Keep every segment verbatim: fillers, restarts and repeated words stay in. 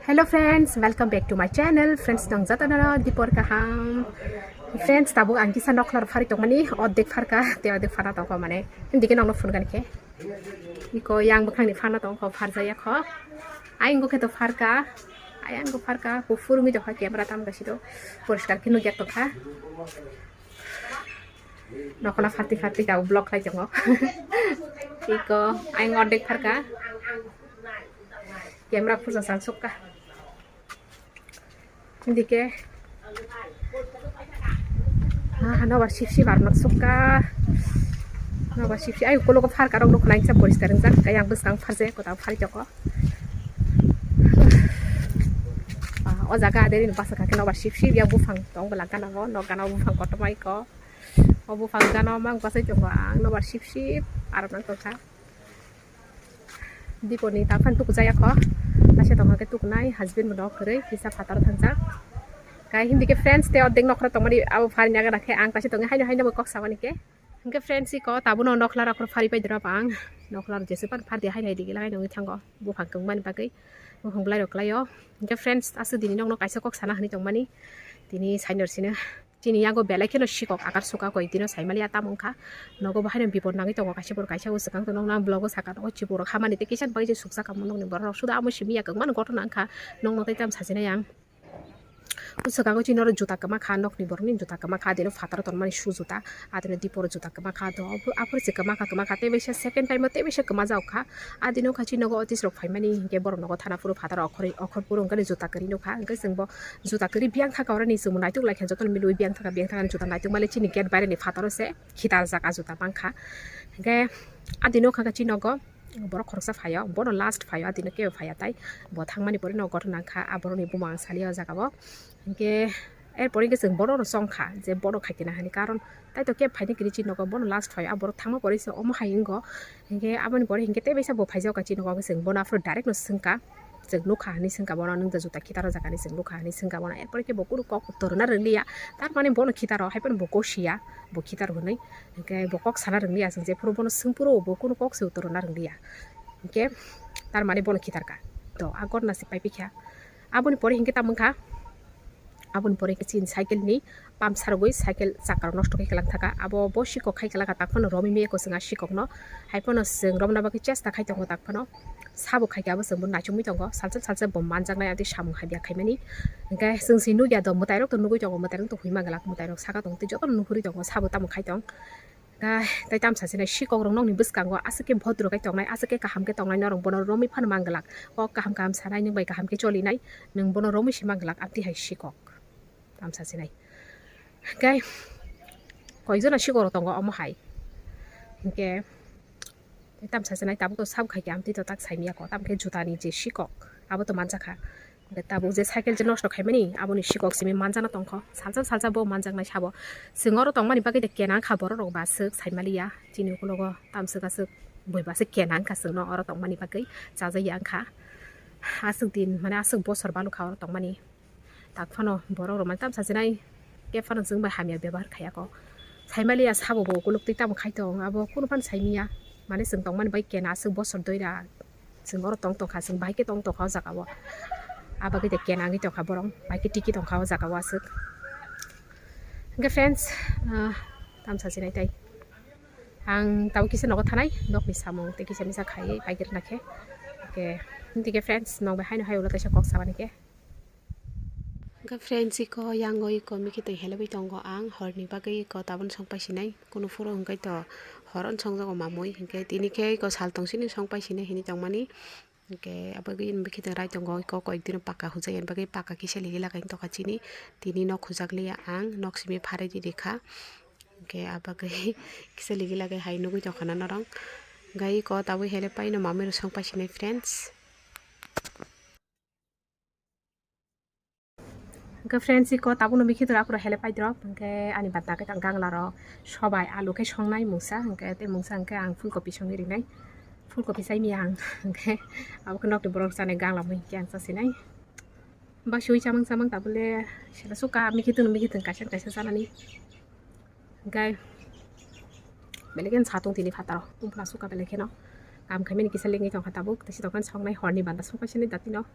Hello friends, welcome back to my channel. Friends, tong joto no dipor kaham. Friends, tabuk ang kisa noklar phari tongmani, ordek pharka, te ordek phana tongkha mane. Hindi ke nokno phone kan khe. Iko yang bwkhangni phana tongkho, pharjaya kho. Ayang bwkhe to pharka, ayang bo pharka, kufur mi tongkha, camera tam gasi do. Poriskar khe nukya tongkha. Nokla pharti pharti ta vlog khlai tongo. Iko ayang ordek pharka. Camera puja san sukka. Hindi ke. Ah, nobar sip sip ar mak sukka. Nobar sip sip. Ay, uko logo pharka rok nukho naisa poriskar wngjak. Kaya ang bwskang pharjaya kota phari joko. Ah, o jaga aderi basa kake nobar sip sip ya buphang tong bwla gana go, nok gana buphang kotorma iko. O buphang gana mang basai tongo ang nobar sip sip ar nang tongkha. Diponi ta phan tuku jaya kho. Kaisa tongkha khe tukunai husband bo nok kwrwi kisa phataro thangjak. Kai hindi ke friends te ordek nokra tongmani abo phari naga rakhe ang kaisa tongi haino haino bo kok sabani ke. Hingke friends iko tabuno nokla rakhor phari pai drop ang. Nokla jese pan phar de haino haino digi lagai nongwi thango. Buphang kwngmani bagwi buphang bwlai rok kwlaio. Hingke friends aswk dini nokno kaisa kok sana hwnwi tongmani. Tini sainor sino. Chini yago belai kheno sikok akar suka koi dino saimaliya tamo wngkha. Nogo bo haino bipor nangwi tongo kaisa borok kaisa o swkang tongo nang vlog o saka nogo chiboro hamani tei kisa bagwi je suksa kamo nokni borok rok suda amo simi ya kwbangma gotona wngkha nokno tei tamo sajinai ang. O swkango chini oro juta kwma kha nokni borokni juta kwma kha adino phataro tonmani shoe juta adino dipor juta kwma kha do aphuru se kwma kha kwma kha tei waisa second time o tei waisa kwma jao kha adino kha chini nogo office rok phaimani hinkhe borok nogo thana phuru phataro okhorwi okhor phuru wngkha juta kwrwi nukha hinkhe chwngbo. Juta kwrwi biyang thaka oroni chwngbo naituk laikha jotono milwi biyang thaka biyang thaka juta naituk mali chini gate baireni phataro se khitarjak a juta mankha. Hinkhe adino kha chini nogo borok khoroksa phaio bono last phaio adino kebo phaiya tai bo thangmani pore no gotho nangkha a borokni buma ang saliya o jaga o. Hinkhe er pore hinkhe chwng bono no chongkha je bono khaikena hani karon tai to kebo phaini kwrwi chini nogo bono last phaio a borok thangma pore se omo hai wngo. Hinkhe aboni pore hinkhe tei waisa bo phaijak chini nogo chwng bono aphuru direct no swngkha. Chwng nukha hwnwi swngkha bono, "Nwng da juta khitarojak?" hwnwi chwng nukha hwnwi swngkha bono. Erpore khe bo kunu kok uttoro na rwngya, tar mani bono khitaro, hai phano bo kok siya, bo khitaro hwnwi. Hinkhe bo kok sana rwngya, chwng jephuru bono swngphuru bo kunu kok se uttoro na rwngya. Hinkhe tar mani bono khitarkha. To, a gotna se pai pikha. Aboni pore hinkhe tamo wngkha, aboni pore hinkhe chini cycle ni pump sarogwi cycle chakka rok nosto khe kwlang thaka. Abo bo sikok khai kwlangkha, tak phano romwi maya kwchwng a sikok no. Hai phano chwng romna bagwi chesta khai tongo, tak phano sabo khai khe abo chwng bo naichomwi tongo. Salsa salsa bo manjaknai, adi samung hai biya khaimani. Hinkhe chwng se nukya do, mwtai rok to nugwi tongo, mwtai rok to hwi manglak, mwtai rok saka tong tei jotono nuhuri tongo, sabo tamo khai tong. Hinkhe tei tamo sasinai sikok rok nokni bwskango aswk khe bhodro khe tongnai, aswk khe kaham khe tongnai, norok bono romwi phano manglak. Kok kaham kaham sanai, nwng bai kaham khe cholinai, nwng bono romwi se manglak, amtwi hai sikok. Tamo sasinai. Hinkhe koijono sikoro tongo omo hai. Hinkhe tamo sasinai tabuk to sabo khai khe amtwi to tak saimya ko, tamo khe jutani je sikok abo to manjakha. Hinkhe tabuk je cycle je nosto khaimani aboni sikok simi manjana tongkho. Salsa salsa bo manjaknai sabo. Chwng oro tongmani bagwi de kenang kha borok rok ba aswk saimaliya. Chini ukulogo tamswk aswk bui ba aswk kenang kha chwngno oro tongmani bagwi chajakya wngkha. Aswk din mane aswk bosor balukha oro tongmani. Tak phano borok rok mane tamo sachinai khe phano chwng bai hamya bebohar khaiya kok. Saimaliya sabo bo ukuluk twi tamo khai tong, abo kunu phano saimiya. Mane chwng tongmani bai kena aswk bosor doira chwng oro tong tongkha, chwng bai khe tong tongkha o jaga o. Abo khe de kena wngwi tongkha borok, bai khe tiki tongkha o jaga o aswk. Hwnkhe friends, ah, tamo sachinai tai. Ang tabuk kisa nogo thanai, nokni samung tei kisa misa khaiwi paigir nakhe. Hwnkhe, hwnkhe friends, nokbai haino hai ulo kaisa kok sabani khe. Hwnkhe friends, iko yango iko mikitwi helebwi tongo ang, horni bagwi iko tabun songpai sinai, kunu phuru hwnkhe to horo songjago mamui, hwnkhe tini khe iko sal tongsini songpai sinai hinwi tongmani, hwnkhe abagwi mikitwi rai tongo, iko koyek dino paka hujai, ani bagwi paka kisa ligi lagai tongkha chini, tini nok hujakliya ang, nok simi pharwi rikha, hwnkhe abagwi kisa ligi lagai hai nugwi tongkha na norok, hwnkhe iko tabuk helepaino mamui rok songpai sinai friends. Hwnkhe friends, iko tabukno mikhi tora aphuru hele paidrop, hwnkhe ani bata khe tang gangla rok sobai alu khe songnai mungsa, hwnkhe tei mungsa hwnkhe ang full kopi songwi rinai, full kopi chai maya ang, hwnkhe abo khe nokni borok chanai gangla mui hwnkhe ang chasinai. Bak sui chamang chamang tabule sela suka mikhi tong mikhi tong kaisa kaisa chanani. Hwnkhe belai kheno satung tini phataro, tungphla suka belai kheno. Kam khaimani kisa lengwi tongkha tabuk, tei sitokhe songnai horni banda songpai sini datino.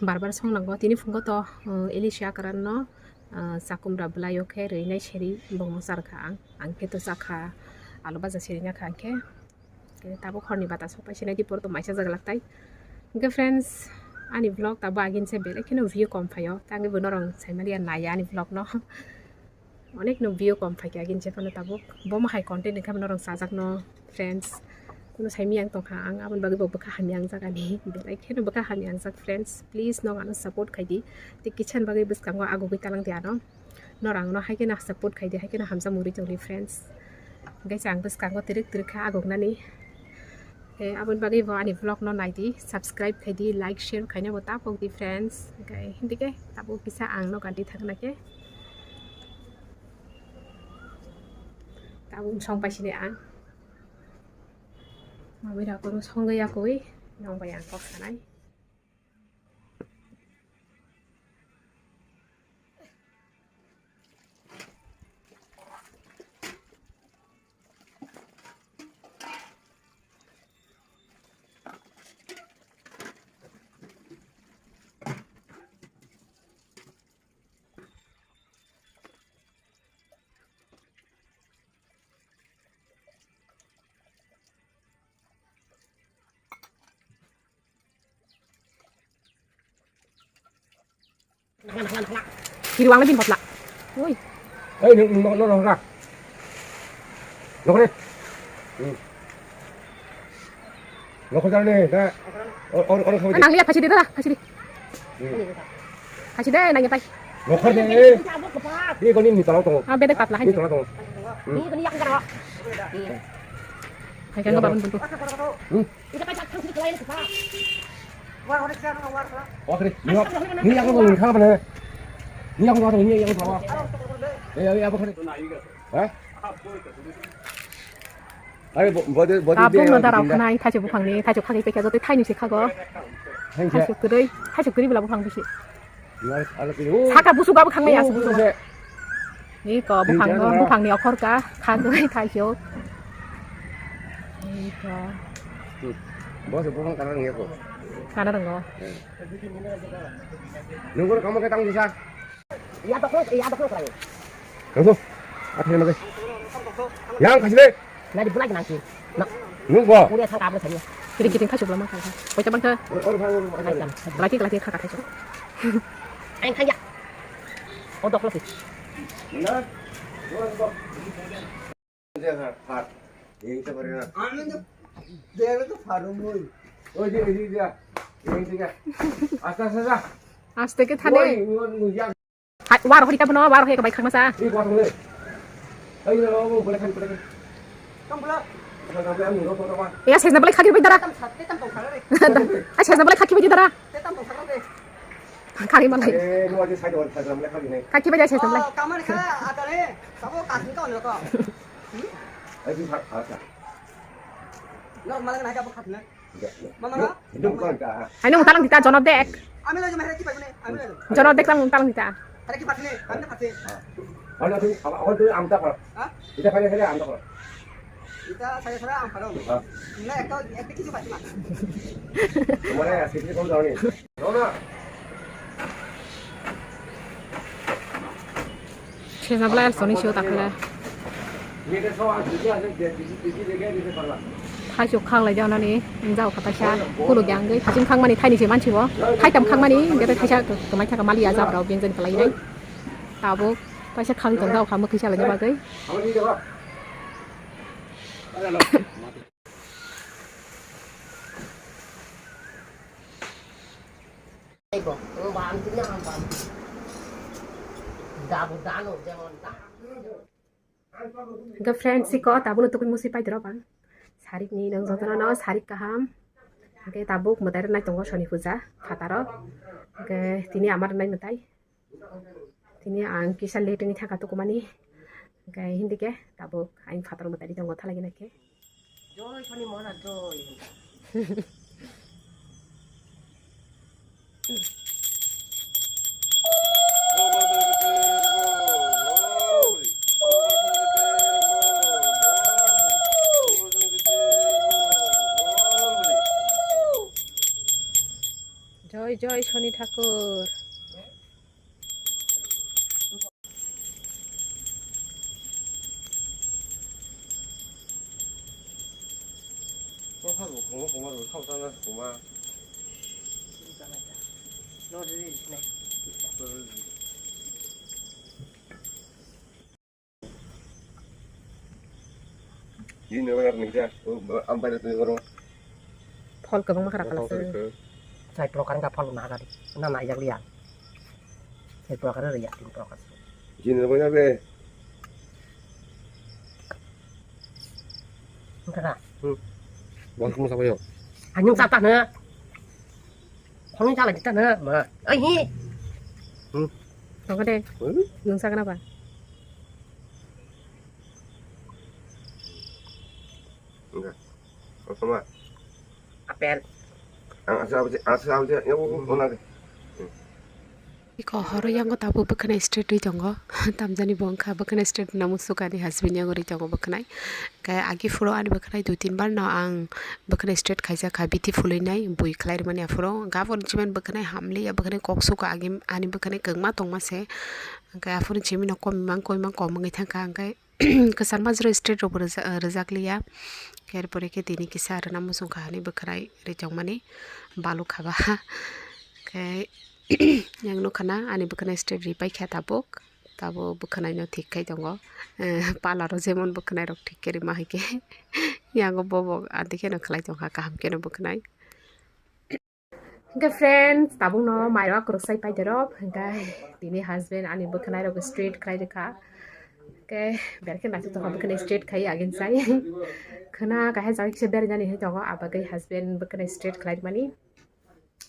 Bar bar song nango. Tini phungo to, uh, Elisha Karan no, uh, chakumra bwlai o khe rwi nai seri bongno char kha ang. Ang khe to cha kha, alu baja seri na kha ang khe. Khe tabuk horni bata sok pai sinai di por to maisa jaga lak tai. Hwnkhe friends, ani vlog tabuk agin se belai kheno view kom phaio. Tangwi bo norong saimaliya naiya ani vlog no. Onek no view kom phaikha agin se phano tabuk. Bo ma hai content wngkha norong sajak no friends. Kuno saimiyang tongkha ang aboni bagwi bo bwkha hamya ang jak ani. Belai kheno bwkha hamya ang jak friends. Please nong ano support khai di. Tei kisan bagwi bwskango agugwi talang di ano. Norang no hai kheno support khai di, hai kheno hamjak murwi tong di friends. Hwnkhe se ang bwskango twrwk twrwk kha aguknani. Khe aboni bagwi bo ani vlog no nai di, subscribe khai di, like, share khaina bo ta pok di friends. Hwnkhe hindi khe tabuk kisa ang no gadi thangna khe. Tabuk song pai sini ang. Mabira kono song ya koi, nong bai ang kok sanai. Hiru ang lebih botla. Woi. Hei, nung, nung, nung, nung, nung. Nung, nung. Hmm. Nung, nung, nung, nung. Or, or, or, or, Nang lihat, kasih dia dah, kasih dia. Hmm. Kasih deh, nanya tai. Nung, nung, nung. Dia kau ni, ni tolong tolong. Ah, beda patla, Ni hai. Tolong tolong. Hmm. Hai, kan, nung, nung, nung. Hmm. Wakre, ni, ni aku ngomong kha bana. Ni aku ngomong ni aku bawa. Eh, eh, apa kare? Hah? Are, bo-, body, body Tabuk dia no yang darao pindah. Khanai, thaichuk buphangni, thaichuk khagwi pekha jotoi thaini se khago. Thank you. Thaichuk kwrwi, thaichuk kwrwi bwla buphang bisi. Ni are, are, oh. Saka busu gabo khangmai Oh, asuk busu busu. Se. Iko, buphang no, buphang ni okhor ka, kha kwrwi thaichuk. Iko. Hmm. Bo se buphang kana rwngya ko. Kana rwngo. Hmm. Nunggu kamu ke tang bisa. Iya, dokno, iya, dokno, kelayo. Kamu. Apa yang lagi? Yang kasih deh. Nadi bulai nangki. Nak. Nunggu. Udah sang kabel saja. Kiri kiri kasih belum makan. Kau coba ke. Or, or, or, or. Lagi lagi kakak kasih. Ayo kaya. Oh, dokno sih. Nah. Phat. Ei te pare na. Ami to dere to pharung moi. Oi je, ei je. Ei je. Asta, asta, asta. Aste ke thane. Oi, oi, oi, ya. Hai, war hori ta bono, war hori ka bai khangma sa. Ei, war hori. Ei, lo, lo, boleh kan, boleh kan. Kam bola. Ya, sesna boleh khaki bai dara. Tam sat, tam tong khare. Ah, sesna boleh khaki bai dara. Te tam tong sakang de. Khari malai. Eh, lu aja side wall, side wall, khari nai. Khaki baja sesam lai. Oh, kamar kha, atare, sabo kasing ka onlo ko. Ayo, side, side. Lo, malang nai ka bo khakna. Mama, no? Itu bukan kah? Aino talang dita, jonot dek. Ami lo jom hari ki pai ne, ami lo. Jonot dek talang, talang dita. Hari ki pai ne, ami na pai. Ayo, tu, apa, apa tu, amta kor. Ha? Ita kali, kali, amta kor. Ita saya, saya amta kor. Ha? Na, ekta, ekta kichu pai ma. Mana ya, sini kau tahu ni. Sejak lai soni sio takle. Thaisuk khang lai jao nani, jao kha taisa, khuluk yang gwi, haching khang mani thaini se mansi bo, thaitam khang mani, hingke thaisa kwmai thaka maliya jao rao, benjani kwlai nai. Tabuk, taisa khang tong jao kha, mwkhwi salani bagwi. Hingke friends, siko tabukno tokoi musi paidoro bang. Sarik ni nang jotono no sarik kaham. Hingke tabuk mwtai rok nai tongo soni puja phataro. Hingke tini amar nai mwtai. Tini ang kisa late wngwi thangkha tukumani. Hwnkhe hindi khe tabuk ang phataro mwtai ri tongo thalai gana khe. Joy Soni Maharaj joy. Joy, joy, Ani thakur. Ini bayar nih, Cak. Oh, ba-, ampai itu orang. Phol kwbangma khara khalaswk. Phol kwbangma. Sai prokan ka phol na gari. Na, na, jak liya. Sai prokan ri ya, tin prokan. Jin ro ya be. Wngkha na? Hmm. Bos mo sabayo. Anyung sa ta na. Khonwi chala kita na, ma. Ai hi. Hmm. Tongkha de. Hmm? Nwng sakna ba? Enggak. Apa, Mak? Apel. Ang asa apa sih? Asa apa sih? Ya, hmm. Iko horo yango tabuk bwkhwnai straight ri tongo. Tamjani bo wngkha bwkhwnai straight no musuk ani husband yango ri tongo bwkhwnai. Khe agi phuru ani bwkhwnai dui tin bar no ang bwkhwnai straight khaijak kha bithi phulwi nai bui khlai rwmani aphuru. Gabon chimani bwkhwnai hamliya bwkhwnai kok suka agi ani bwkhwnai kwngma tongma se. Khe aphuru chimino komimang komimang kom wngwi thangkha hwnkhe kwchangma jora straight rokbo rwja-, rwjakliya. Khe er pore khe tini kisa rwna muchungkha hwnwi bwkhwnai ri tongmani balu khaba. Khe yang nukha na ani bwkhwnai straight ri paikha tabuk. Tabuk bwkhwnaino thik khai tongo. Eh, parlour o jemon bwkhwnairok thik khe rima hai khe. Yango bobo anti kheno khlai tongkha kaham kheno bwkhwnai. Hwnkhe friends, tabukno mairok kwrwksai paidorok, hwnkhe tini husband ani bwkhwnairok straight khlai rwkha. Hwnkhe berkhe naisuk tongkha bwkhwnai straight khai agin sai. Khwna kahai jagoi kisa berainani hai tongo, abagwi husband bwkhwnai straight khlai rwmani.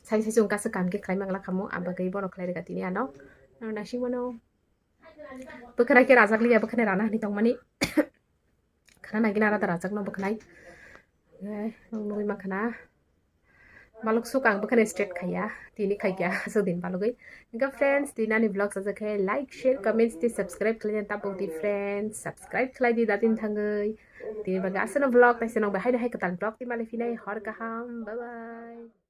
Sai sai chwng kasa kaham khe khlai mangla khamu, abagwi bono khlai rwkha tini ano. Ano naising mano. Bwkhwnai khe rajak liya, bwkhwnai rana hwnwi tongmani. Khana nai gina rada rajak no bwkhwnai. Eh, nung nugui makhana. Baluk suk ang bwkhwnai straight khaiya. Tini khaikya, so din balugui. Hwnkhe friends, tini ani vlog sajak khe like, share, comments, tei subscribe khlai tabuk di friends. Subscribe khlai di datin thangui. Tini bagwi aswkno vlog, taisa nang bai haino hai kwtal vlog tei malai phinai hor kaham. Bye bye.